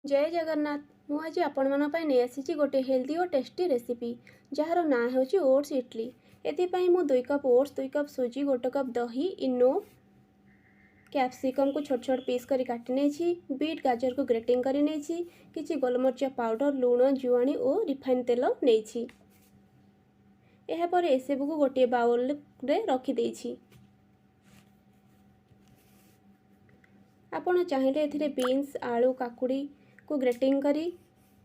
ଜୟ ଜଗନ୍ନାଥ। ମୁଁ ଆଜି ଆପଣମାନଙ୍କ ପାଇଁ ନେଇ ଆସିଛି ଗୋଟେ ହେଲ୍ଦି ଓ ଟେଷ୍ଟି ରେସିପି, ଯାହାର ନାଁ ହେଉଛି ଓଟ୍ସ ଇଡଲି। ଏଥିପାଇଁ ମୁଁ 2 କପ୍ ଓଟ୍ସ, 2 କପ୍ ସୁଜି, 1 କପ୍ ଦହି, ଇନୋ, କ୍ୟାପ୍ସିକମ୍କୁ ଛୋଟ ଛୋଟ ପିସ୍ କରି କାଟି ନେଇଛି, ବିଟ୍ ଗାଜରକୁ ଗ୍ରେଟିଂ କରି ନେଇଛି, କିଛି ଗୋଲମରିଚ ପାଉଡ଼ର, ଲୁଣ, ଜୁଆଣି ଓ ରିଫାଇନ୍ ତେଲ ନେଇଛି। ଏହାପରେ ଏସବୁକୁ ଗୋଟିଏ ବାଉଲରେ ରଖିଦେଇଛି। ଆପଣ ଚାହିଁଲେ ଏଥିରେ ବିନ୍ସ, ଆଳୁ, କାକୁଡ଼ିକୁ ଗ୍ରେଟିଂ କରି,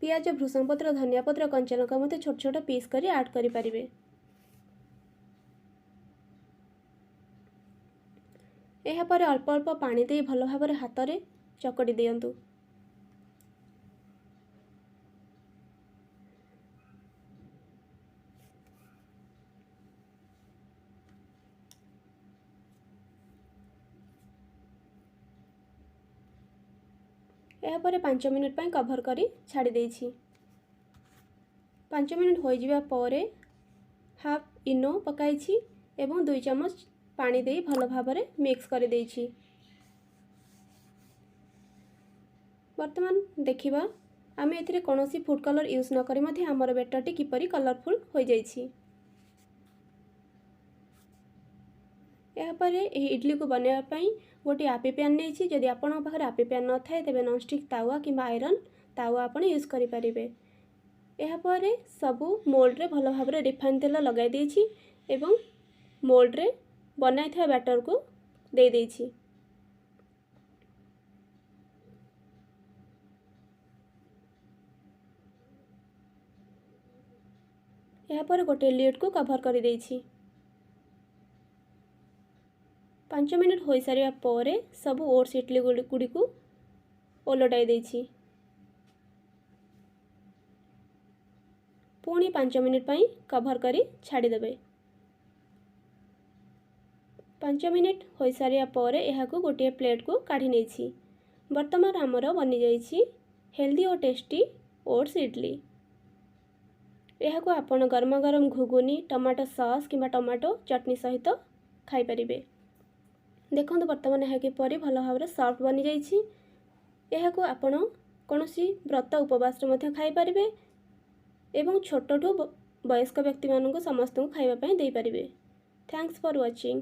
ପିଆଜ, ଭୃଷଙ୍ଗ ପତ୍ର, ଧନିଆ ପତ୍ର, କଞ୍ଚା ଲଙ୍କା ମଧ୍ୟ ଛୋଟ ଛୋଟ ପିସ୍ କରି ଆଡ଼୍ କରିପାରିବେ। ଏହାପରେ ଅଳ୍ପ ଅଳ୍ପ ପାଣି ଦେଇ ଭଲ ଭାବରେ ହାତରେ ଚକଟି ଦିଅନ୍ତୁ। ଏହାପରେ 5 ମିନିଟ୍ ପାଇଁ କଭର୍ କରି ଛାଡ଼ି ଦେଇଛି। 5 ମିନିଟ୍ ହୋଇଯିବା ପରେ ହାଫ୍ ଇନୋ ପକାଇଛି ଏବଂ 2 ଚାମଚ ପାଣି ଦେଇ ଭଲ ଭାବରେ ମିକ୍ସ କରିଦେଇଛି। ବର୍ତ୍ତମାନ ଦେଖିବା ଆମେ ଏଥିରେ କୌଣସି ଫୁଡ଼୍ କଲର୍ ୟୁଜ୍ ନ କରି ମଧ୍ୟ ଆମର ବେଟର୍ଟି କିପରି କଲର୍ଫୁଲ୍ ହୋଇଯାଇଛି। ଏହାପରେ ଏହି ଇଡଲିକୁ ବନାଇବା ପାଇଁ ଗୋଟିଏ ଆପି ପ୍ୟାନ୍ ନେଇଛି। ଯଦି ଆପଣଙ୍କ ପାଖରେ ଆପି ପ୍ୟାନ୍ ନଥାଏ, ତେବେ ନନ୍ଷ୍ଟିକ୍ ତାୱା କିମ୍ବା ଆଇରନ୍ ତାୱା ଆପଣ ୟୁଜ୍ କରିପାରିବେ। ଏହାପରେ ସବୁ ମୋଲ୍ଡରେ ଭଲ ଭାବରେ ରିଫାଇନ୍ ତେଲ ଲଗାଇ ଦେଇଛି ଏବଂ ମୋଲ୍ଡରେ ବନାଇଥିବା ବ୍ୟାଟରକୁ ଦେଇଦେଇଛି। ଏହାପରେ ଗୋଟିଏ ଲିଡ୍କୁ କଭର୍ କରିଦେଇଛି। 5 ମିନିଟ୍ ହୋଇସାରିବା ପରେ ସବୁ ଓଟ୍ସ ଇଡଲି ଗୁଡ଼ିକୁ ଓଲଟାଇ ଦେଇଛି। ପୁଣି 5 ମିନିଟ୍ ପାଇଁ କଭର୍ କରି ଛାଡ଼ିଦେବେ। 5 ମିନିଟ୍ ହୋଇସାରିବା ପରେ ଏହାକୁ ଗୋଟିଏ ପ୍ଲେଟ୍କୁ କାଢ଼ି ନେଇଛି। ବର୍ତ୍ତମାନ ଆମର ବନିଯାଇଛି ହେଲ୍ଦି ଓ ଟେଷ୍ଟି ଓଟ୍ସ ଇଡଲି। ଏହାକୁ ଆପଣ ଗରମ ଗରମ ଘୁଗୁନି, ଟମାଟୋ ସସ୍ କିମ୍ବା ଟମାଟୋ ଚଟନି ସହିତ ଖାଇପାରିବେ। ଦେଖନ୍ତୁ, ବର୍ତ୍ତମାନ ଏହା କିପରି ଭଲ ଭାବରେ ସଫ୍ଟ ବନିଯାଇଛି। ଏହାକୁ ଆପଣ କୌଣସି ବ୍ରତ ଉପବାସରେ ମଧ୍ୟ ଖାଇପାରିବେ ଏବଂ ଛୋଟଠୁ ବୟସ୍କ ବ୍ୟକ୍ତିମାନଙ୍କୁ ସମସ୍ତଙ୍କୁ ଖାଇବା ପାଇଁ ଦେଇପାରିବେ। Thanks for watching.